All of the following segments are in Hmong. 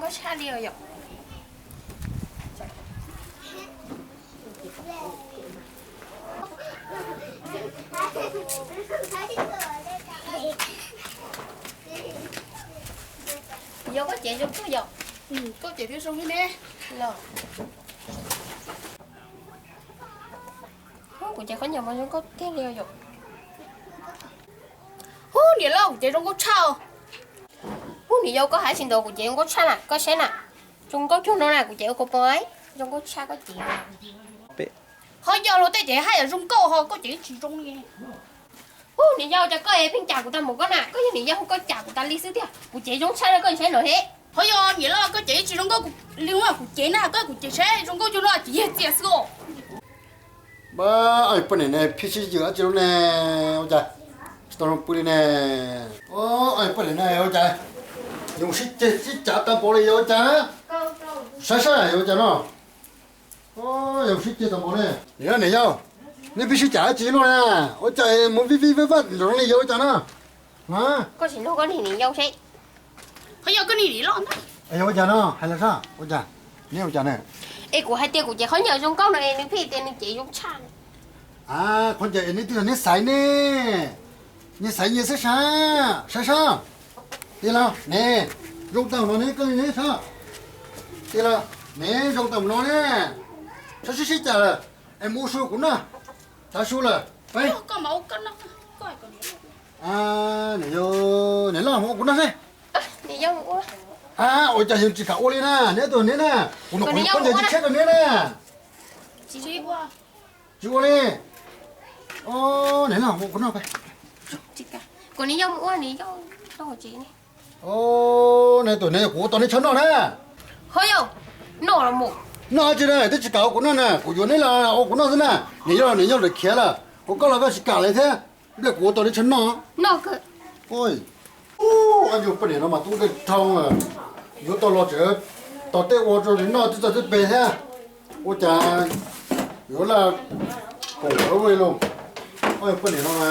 Tshaj li os yom. Yog koj cev zoo kawg yom. Koj cev thiab zoo li ne los. Kuv cev khaub ncaws mas zoo nkauj tiag li os yom. Hub, niam loj, kuv cev zoo nkauj tshaj os. Hub, niam yau, koj hais tsis ntau, kuv cev zoo nkauj tshaj na, koj saib na. Zoo nkauj cuag no na, kuv cev ua kaus pob, zoo nkauj tshaj koj cev. Ho yog luag tej cev haj yam zoo nkauj ho koj cev tsis zoo li. Hub, niam yau, cas koj pheej cam kuv tag npaum koj na, koj yog niam yau koj cam kuv tas li xwb tiag, kuv cev zoo tshaj rau koj saib no he. Ho yog niam loj, koj cev tsis zoo nkauj li kuv cev na, koj kuv cev saib zoo nkauj cuag no ces yog txias xwb os. Poj niam ne, pheej sib yws dab tsi lub ne, ua cas tsis tau zoo pw li ne. Poj niam ne, ua cas yus sib ceg sib cav tag npaum li yus ua cas, saib saib yus ua cas no. Yus sib ceg tag npaum ne. Niam yau, neb pheej sib cav dab tsi no na, ua cas mus vij vij vaj vaj nroo li yus ua cas no. Koj sim nug koj niam yau seb. Qhov yog koj niam loj ntag. Yog ua cas no, hais los saib ua cas, neb ua cas na. Es kuv hais tias kuv cev khaub ncaws zoo nkauj no es nws pheej tias nws cev zoo tshaj. Khaub ncaws es neb twb yog neb xaiv ne, nyias xaiv nyias xwb sav, saib saib. Tij laug ne, zoo tau no ne, koj ne saib. Tij laug ne, zoo tau no ne, saib sib sib cav lawm, es mus ua su kuv noj, tav su lawm peb. Niam loj, mus ua kuv noj seb. Ua cas yus tsis kam ua li na, neb tus neb na, kuv noj kuv khaub ncaws tsis tshiab rau neb na. Tsis ua li. Niam loj, mus ua kuv noj. Neb tus neb kuv ua tau neb tshaj noj na. Noj tsi na, twb tsis kam ua kuv noj na, kuv yuav neb los ua kuv noj xwb na. Niam yau, niam yau lawv khiav lawm, ua koj los koj tsis kam li thiab. Nplej kuv ua tau neb tshaj noj. Poj niam no mas tub nkeeg dhau, yuav tau los tsev, tos tej ua rau nws noj twb txog twb pem thiab. Ua cas yuav laj koom lawv ua li los. Poj niam no mas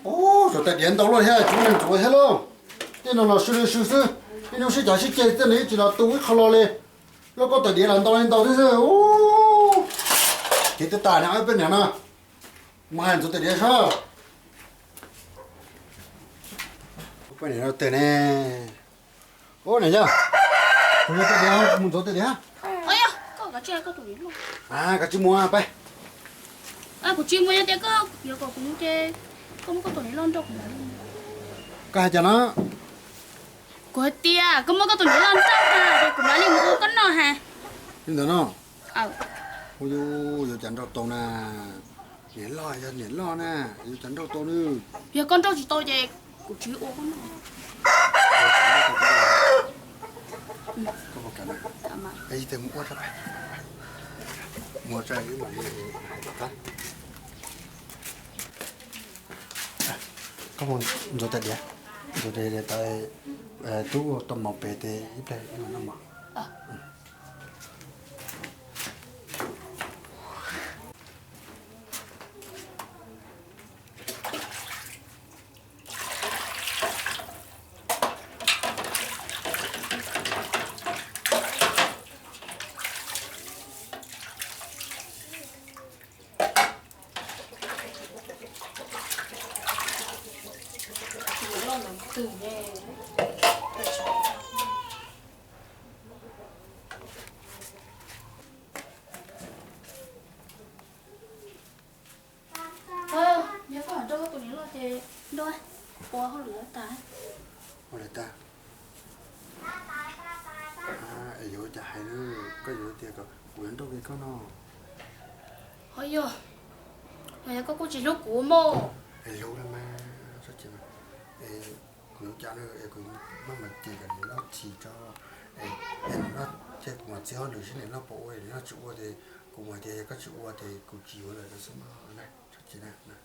Ub, ntxuav tais diav ntau luaj thiab, tsis muaj neeg ntxuav thiab lauj. Tej no los sw li sw xwb, ib hnub sib cav sib ceg tej no ib tsis los tu ib qho lo li. Loj koj tais diav los ntau li ntau thiab xwb. Ub, kev twb tas na, peb niam no mas hais ntxuav tais diav sab. Peb niam no tes ne. Ub, niam yau, kuv yog tais diav, mus ntxuav tais diav. Koj tsis mus peb. Koj hais cas no? Kuv hais tias koj muab koj tus niam loj nrauj tag ces kuv mam li mus ua koj noj hais. Li ntawd no. Ua, yuav cas nrauj tau na? Niam loj yog niam loj na, yuav cas nrauj tau nawb. Yog koj nrauj tsis tau ces kuv tsis ua koj noj. Koj puas kam na? Ib teg mus ua tso, mus ua tso ib mam li hais. Koj mus ntxuav tais diav, ntxuav tais diav tas, tub tau mov pem tes ib pliag ib mam noj mov. Yog koj nrauj koj tus niam loj ces nrauj, ua hauj lwm tas. Ua lawm tas. Es yuav cas hais, koj yuav tias kom kuv yuav nrauj li koj no. Ho yog, yog koj kuj tsis hlub kuv mog. Es hlub na mas, txhob chim mas. Es kuv yuav cas na, es kuv maj mam ces kom niam loj chim tso. Es niam loj, ces kuv mam txiav hauj lwm seb niam loj puas ua, niam loj tsis ua ces kuv mam tias yog koj tsis ua ces kuv tsis yuav lawm no xwb mog na, txhob chim na.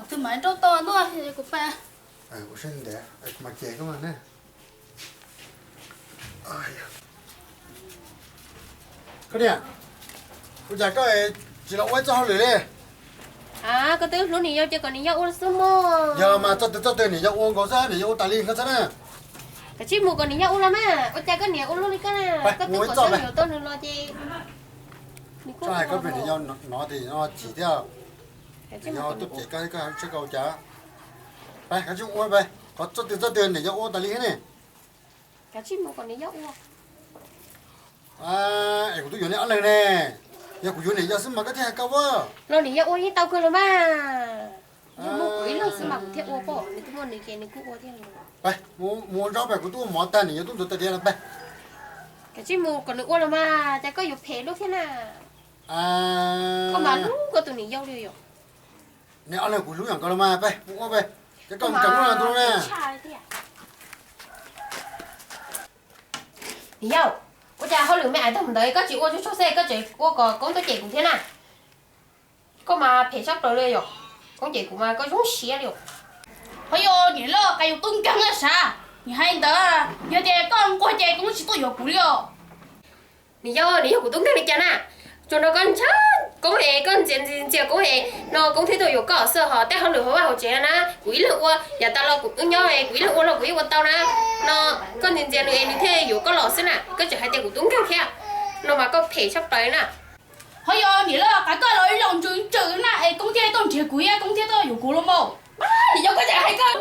Twb mam nrauj tau ntuj, kuv pab. Ua siab ntev, kuv mam ces koj mas na. Koj niam, ua cas koj tsis los ua ib txoj hauj lwm li? Koj twb hlub niam yau ces kom niam yau ua xwb mog. Yog mas txoj twg txoj twg niam yau ua nkaus xwb, niam yau ua tas li no xwb na. Koj sim mus kom niam yau ua los mas, ua cas koj niam ua luaj li koj na, koj twb kom koj niam tau nws los ces nws kuj hais koj niam yau no ces no chim thiab. Niam yau tuaj cem koj, koj tsis koj ua cas. Peb koj sim ua peb, qhov txoj twg txoj twg niam yau ua tas li thiab ne. Koj sim mus kom niam yau ua. Es kuv twb yuav nej ob leeg ne, yog kuv yuav niam yau xwb mas koj thiaj hais koj ua. Los niam yau ua yeej tau kawg los mas. Yog muaj kuv ib leeg xwb mas kuv thiaj ua pom, nws twb muaj nws ces nws kuj ua thiab. Peb mus ua zaub peb, kuv twb ua mov tag, niam yau twb ntxuav tais diav lawm peb. Koj sim mus kom nws ua los mas, cas koj yuav phem luaj thiab na. Koj mas hlub koj tus niam yau li yom. Nej ob leeg kuv hlub yam nkaus los mas, peb mus ua peb, ces koj mus kam ua tus na. Niam yau, ua cas hauj lwm me ais tag mus ntawd koj tsis ua tsuag tsuag xwb, koj tseem ua kom koob tuaj cem kuv thiab na. Koj mas phem sab plaws li yom, koob cem kuv mas koj zoo siab li os. Qhov yog niam loj qas yus tub nkeeg na sav, niam hais ntawd yog tias koj nquag ces koob tsis tuaj yuav kuv li os. Niam yau, niam yau, kuv tub nkeeg li cas na? Tsuas nrog koj ntshaw koob es koj ntxias ntxias ntxias koob es no koob thiaj tuaj yuav koj xwb, ho tej hauj lwm hauv vaj hauv tsev na kuv ib leeg ua, yav tas los kuv wb nyob es kuv ib leeg ua los kuv yeej ua tau na. No koj ntxias ntxias nws es nws thiaj yuav koj los xwb na, koj tseem hais tias kuv tub nkeeg thiab, no mas koj phem sab plaws na. Qhov yog niam loj qas koj los ib los ntsws ntsws na es koob thiaj tuaj nrhiav kuv thiab koob thiaj tuaj yuav kuv los mas. Niam yau, koj tseem hais koj,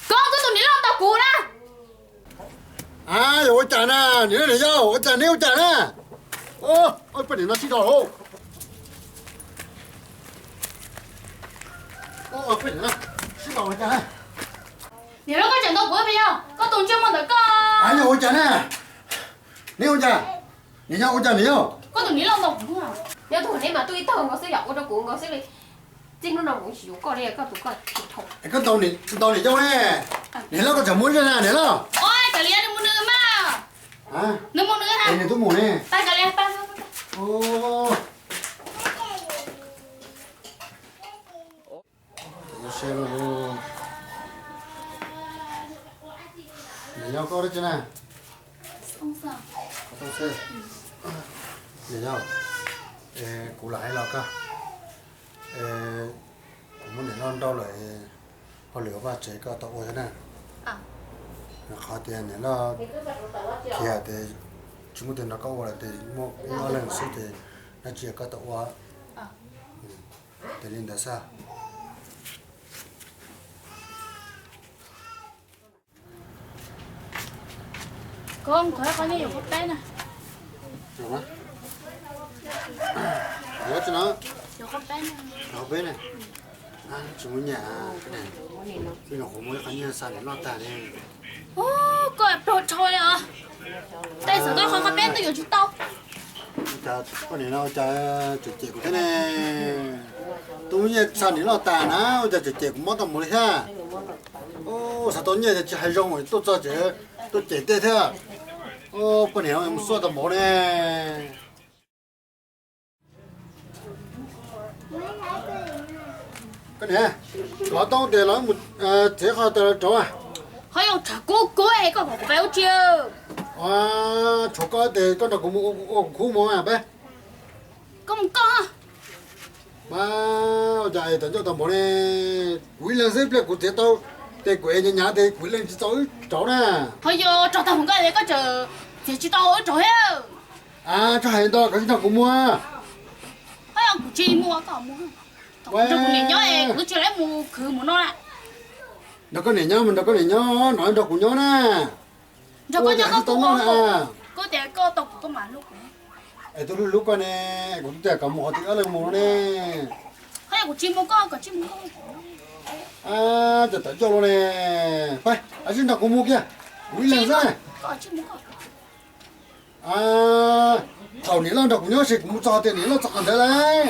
koj koj tus niam loj ntaus kuv na. A, yog ua cas na, niam loj niam yau, ua cas neb ua cas na? Poj niam no sib dhos lauj. Poj niam no sib dhos ua cas? Niam loj, koj tseem ntaus kuv me yau, koj tus ntsej muag ntawm koj. A, yog ua cas na? Neb ua cas? Niam yau, ua cas niam yau? Koj tus niam loj ntaus kuv. Nyob tus neb mas tuaj ib tag nkaus xwb yom, ua rau kuv nkaus xwb li. Txij hnub no kuv tsis yuav koj li, koj tus koj tsis dhau. Koj ntaus niam yau ne. Niam loj, koj tseem mus zej na niam loj. Ua cas li, nws mus nws mas. Nws mus nws hais nws twb mus ne. Niam yau, koj dab tsi na? Niam yau, kuv lam hais los koj, kuv muab niam loj nrauj lawm, hauj lwm vaj tsev koj tau ua thiab na. Qhov tias niam loj khiav tias tsis muaj tus nrog koj ua lawm ces muaj wb ob leeg xwb ces dab tsi koj tau ua. Ces li ntawd xwb. Koj, qhov no yuav qhov peb na. Yuav tsi no? Qhov peb na. Tsis muaj nyiaj, tij no kuv muaj ib qho nyiaj xa niam loj tag li. Koj plaub dhau li os. Tej xav tau qhov peb twb yuav tsis tau. Cas poj niam no cas tseem cem kuv thiab ne? Twb muaj nyiaj xa niam loj tag na, ua cas tseem cem kuv mob tau mus li thiab? Xav tau nyiaj ces tsis hais zoo, tuaj txog ces tuaj cem tej thiab. Poj niam no mus xuaj tau npaum ne. Koj niam, koj tau tias los mus txiav qhov tas rauv. Ho yog tshav kub kub es koj pom kuv peb ua tsi? Tshuav koj tes koj nrog kuv mus ua kuv khub mov peb. Koj mus koj. Mas ua cas es tau ncauj tau npaum ne? Kuv ib leeg xwb, pliag kuv txiav tau tes kuv ev nyav nyav tes kuv ib leeg tsis txaus wb rauv na. Ho yog rauv tag mus koj es koj tseem txiav tsis tau wb rauv thiab. Tsis hais ntau, koj tsis nrog kuv mus. Ho yog kuv tsis mus, koj mus. Nrog kuv niam nyob es kuv twb tsis lam mus khwv mus no na. Nrog koj niam nyob mas nrog koj niam nyob, no nrog kuv nyob na. Nrog koj nyob koj tau noj na. Koj tias koj tau kuv koj mam hlub kuv. Es twb hlub hlub koj ne, kuv twb tias kom mus qhov twg ob leeg mus no ne. Ho yog kuv tsis mus koj, koj tsis mus koj. Cas tawv ncauj luaj ne. Pab, tsis nrog kuv mus kiag, kuv ib leeg xwb. Thaum niam loj nrog kuv nyob ces kuv mus txog tias niam loj txog qhov ntawd lawm.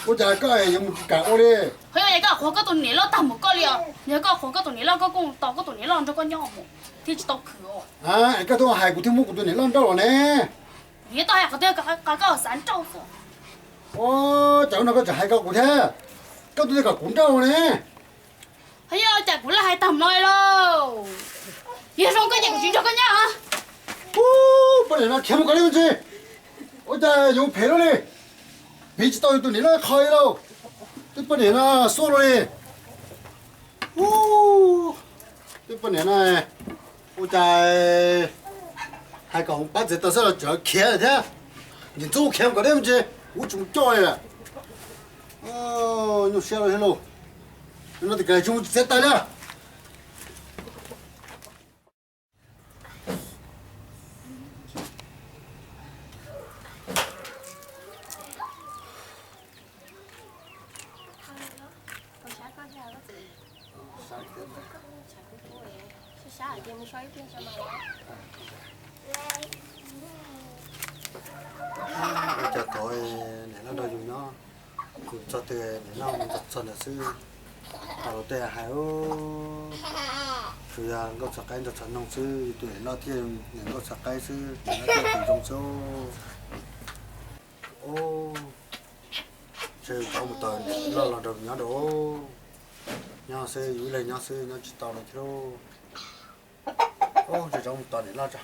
Ua cas koj yuav mus tsis kam ua li? Ho yog koj qhuas koj tus niam loj tag mus koj li os, yog koj qhuas koj tus niam loj koj kuj tos koj tus niam loj nrog koj nyob mus thiaj tsis tau khwv os. Es koj twb hais kuv thiaj muab kuv tus niam loj nrauj los ne. Niam tau hais qhov twg koj xav nrauj xwb. Cas hnub no koj tseem hais koj kuv thiab, koj twb tias kom kuv nrauj ne. Ho yog cas kuv laj hais tag mus no lauj. Yog zoo koj ces kuv tsis nrog koj nyob. Poj niam no khiav mus koj li ntsis. Ua cas yuav phem luaj li, piv tsis tau yus tus niam loj qhov li lauj. Twb poj niam no xuab lawm li. Twb poj niam no, ua cas hais kom pab txiav taws xwb los tseem khiav lawm thiab. Nim ntxub khiav kom deb me ntsis, kuv tsis mus coj li lawm. Nyuaj siab lawm thiab lauj. No tias kawg tsis mus txiav taws na. Ua cas thaum niam loj nrog yus nyob, kuv txog twg niam loj mus txog ntawd xwb. Tau los tej hais, tsuas yog nkauj txhov qaib ntog txhov noog xwb, yus tus niam loj thiaj yog nkauj txhov qaib xwb, niam loj thiaj tus zoo xwb. Ntshe rov mus tos niam loj los nrog nyob rau, nyob xwb, yus ib leeg nyob xwb nyob tsis tau lawm thiab lauj. Ntshe rov mus tos niam loj tso.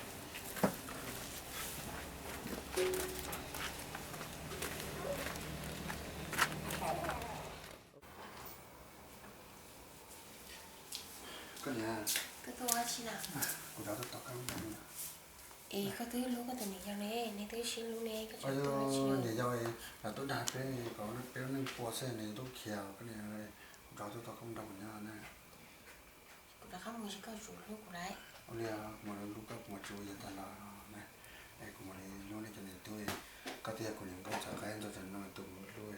Koj niam, kuv rov tuaj tos koj lub npe. Es koj twb hlub koj tus niam yau ne, neb twb sib hlub ne, koj tseem tuaj tos niam yau. Los tuaj dag peb kom peb lub neej puas xwb nws twb khiav, koj niam, kuv rov tuaj tos koj mus nrog kuv nyob na. Kuv rov qab mus es koj yuav tsum hlub kuv lauj. Ua li, kuv mam li hlub koj, kuv mam tsis ua yam tas los na. Es kuv mam li hlub nej cov niam tub, koj twb yog kuv niam nkauj txhov qaib ntog txhov noog tus kuv hlub,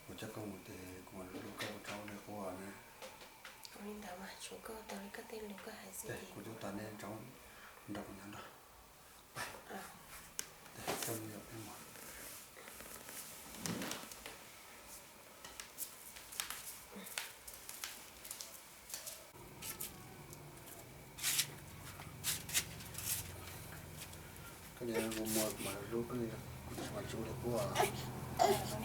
kuv coj koj mus ces kuv mam li hlub koj ua tsaug ua li qub na. Ua li ntawd mas tshuav koj tau li koj tej lus koj hais xwb. Kuv tuaj tos nej rov nrog kuv nyob nrog. Koj niam, kuv mus, kuv mam hlub koj, kuv tsis mam tsis ua li qub os.